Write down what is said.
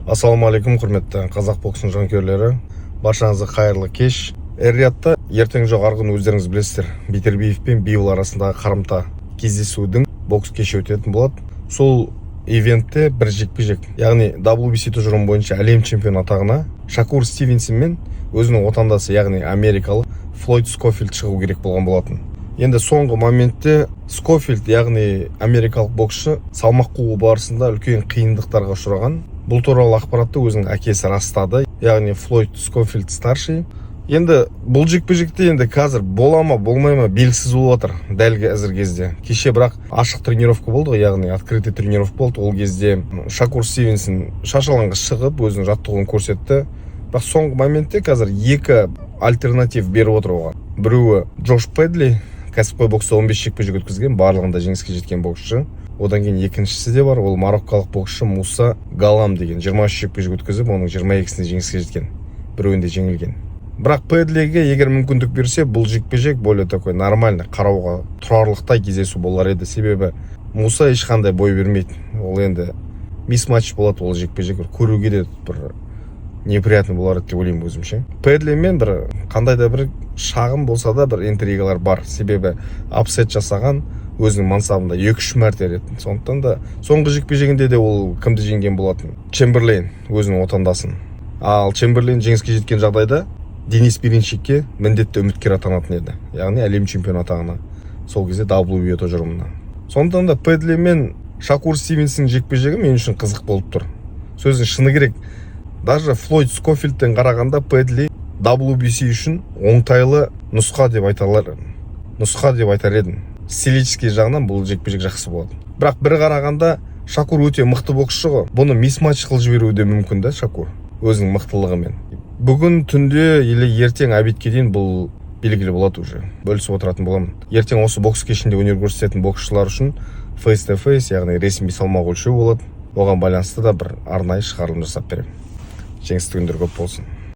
Ассалаумағалейкум, құрметті қазақ боксының жанкүйерлері! Баршаңызға қайырлы кеш! Эр-Риядта ертең жоқ, арғы күні, өздеріңіз білесіздер, Бетербиев пен Бивол арасындағы қарымта кездесудің бокс кеші өтетін болады. Сол ивентте бір жекпе жек, яғни WBC тұжырымы бойынша әлем чемпионы атағына Шакур Стивенсон мен өзінің отандасы, яғни америкалық Флойд Скофилд шығу керек болған болатын. Енді соңғы моментте Скофилд, яғни америкалық боксшы, салмақ қуу барысында үлкен қиындықтарға ұшыраған. Бұл туралы ақпаратты өзінің әкесі растады, яғни Флойд Скофилд старший. Енді бұл жекпе жекте енді қазір бола ма, болмай ма, белгісіз болып жатыр дәл қазіргі кезде. Кеше бірақ ашық тренировка болды ғой, яғни открытый тренировка болды. Ол кезде Шакур Стивенсон шаршы алаңға шығып, өзінің жаттығуын көрсетті. Бірақ соңғы моментте қазір екі альтернатив беріп отыр оған. Біреуі Джош Педли, кәсіпқой бокста 15 жекпе жек өткізген, барлығында жеңіске жеткен боксшы. Одан кейін екіншісі де бар, ол мароккалық боксшы Муса Галам деген, 23 жекпе жек өткізіп, оның 22-сінде жеңіске жеткен, біреуінде жеңілген. Бірақ Педлиге егер мүмкіндік берсе, бұл жекпе жек более такой нормальный, қарауға тұрарлықтай кездесу болар еді. Себебі Муса ешқандай бой бермейді. Ол енді мисс-матч болады ол жекпе жек, көруге де бір неприятный болар еді деп ойлаймын өзімше. Педлимен бір қандай да бір шағын болса да бір интригалар бар, себебі апсет жасаған өзінің мансабында екі үш мәрте рет. Сондықтан да соңғы жекпе жегінде де ол кімді жеңген болатын? Чемберлейн, өзінің отандасын. Ал Чемберлейн жеңіске жеткен жағдайда Денис Беринчикке міндетті үміткер атанатын еді, яғни әлем чемпионы атағына, сол кезде WBO тұжырымына. Сондықтан да Педли мен Шакур Стивенсонның жекпе жегі мен үшін қызық болып тұр, сөздің шыны керек. Даже Флойд Скофилдтен қарағанда Педли WBC үшін оңтайлы нұсқа деп айтар едім. Стилистический жағынан бұл жекпе жек жақсы болады. Бірақ бір қарағанда Шакур өте мықты боксшы ғой, бұны мисс-матч қылып жіберуі де мүмкін да Шакур өзінің мықтылығымен. Бүгін түнде или ертең обедке дейін бұл белгілі болады уже, бөлісіп отыратын боламын. Ертең осы бокс кешінде өнер көрсететін боксшылар үшін face to face, яғни ресми салмақ өлшеу болады. Оған байланысты да бір арнайы шығарылым жасап беремін. Жеңісті күндер көп болсын!